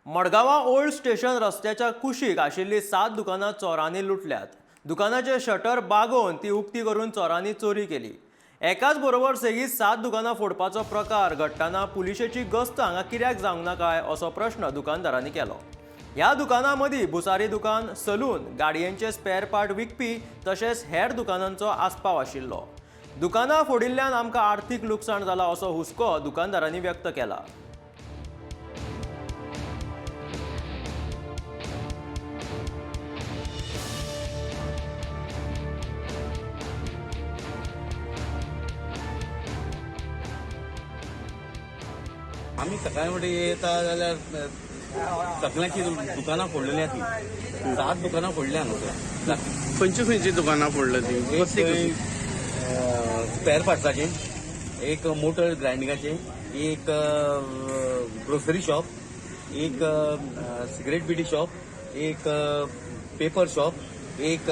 मडगांवां old station रस्त्याच्या कुशीक आशिल्लीं 7 दुकानां चोरांनी लुटल्यात. दुकानाचे शटर बागोवन ती उक्ती करून चोरांनी चोरी केली. एकाच बरोबर सेगीत 7 दुकानां फोडपाचो प्रकार घडटना पुलिशेची गस्त हांगा कित्याक जावंक ना काय असो प्रश्न दुकानदारांनी केलो. ह्या दुकानां मदीं भुसारी दुकान, सलून, गाडयेंचे स्पेअर पार्ट विकपी तशेंच हेर दुकानांचो आस्पाव आशिल्लो. दुकानां फोडिल्ल्यान आमकां आर्थीक लुकसाण जाला असो हुस्को दुकानदारांनी व्यक्त केला. आमी सकाळी फुडें येता जाल्यार सगळ्यांची दुकानां फोडलेली आसा. 7 दुकानां फोडल्या हांगासर. खंयची खंयची दुकानां फोडल्या ती? एक स्पेअर पार्ट्साचे, एक मोटर ग्रायंडिंगाचे, एक ग्रोसरी शॉप, एक सिगरेट बिडी शॉप, एक पेपर शॉप, एक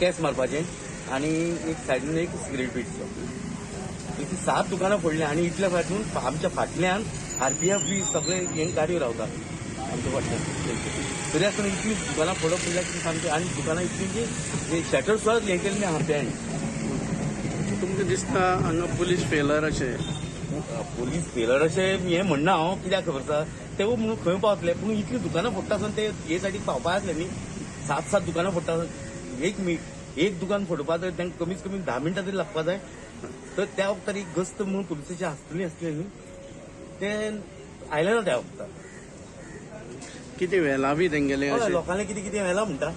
केस मारपाचे आनी एक सायडीन एक सिगरेट बिडी शॉप. इतली 7 दुकानां फोडल्या आनी इतल्या फाटून आमच्या फाटल्यान आरपीएफ बी सगळे हे गाडयो रावता आमच्या फाटल्यान. तरी आसतना इतली दुकानां फोडप म्हणल्यार कितें सामकें. आनी दुकानां इतली की शटर सुद्दां हें केल्लें आहा तें. तुमकां दिसता हांगा पुलीस फेलर अशें? पुलीस फेलर अशें हें म्हणना हांव, कित्याक खबर आसा ते म्हणून खंय पावतले, पूण इतली दुकानां फोडटा आसतना ते हे सायडीक पावपा आसले न्ही. 7-7 दुकानां फोडटा आसतना एक दुकान फोडपा तर तांकां कमीत कमी 10 मिनटां तरी लागपा जाय. तर त्या वखतार एक गस्त म्हणून पुलिसाची आसतली आसली न्ही, ते आयले ना त्या वखतार. कितें व्हेलां बी तेंगेलें अशें? लोकांनी कितें कितें व्हेलां म्हणटा.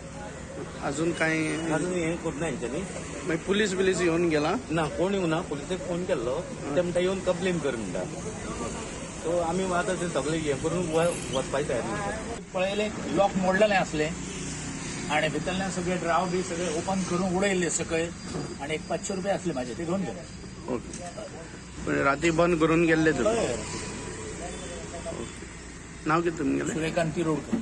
अजून कांय अजून हें करूं ना हेंच्यांनी. मागीर पुलीस बिलीस येवन गेला? ना, कोण येवना. पुलिसेक फोन केल्लो, ते म्हणटा येवन कंप्लेन कर म्हणटा. सो आमी आतां ते सगळे हें करून वचपाची तयारी. पळयलें लॉक मोडलेलें आसलें आनी भितरल्यान सगळे ड्राव बी सगळे ओपन करून उडयल्ले सकयल आनी एक 500 रुपये आसले माझे ते घेवन गेले. ओके, राती बंद करून गेल्ले तुमी? नाव कितें तुमगेलें? सूर्यकांत तिरोडकर.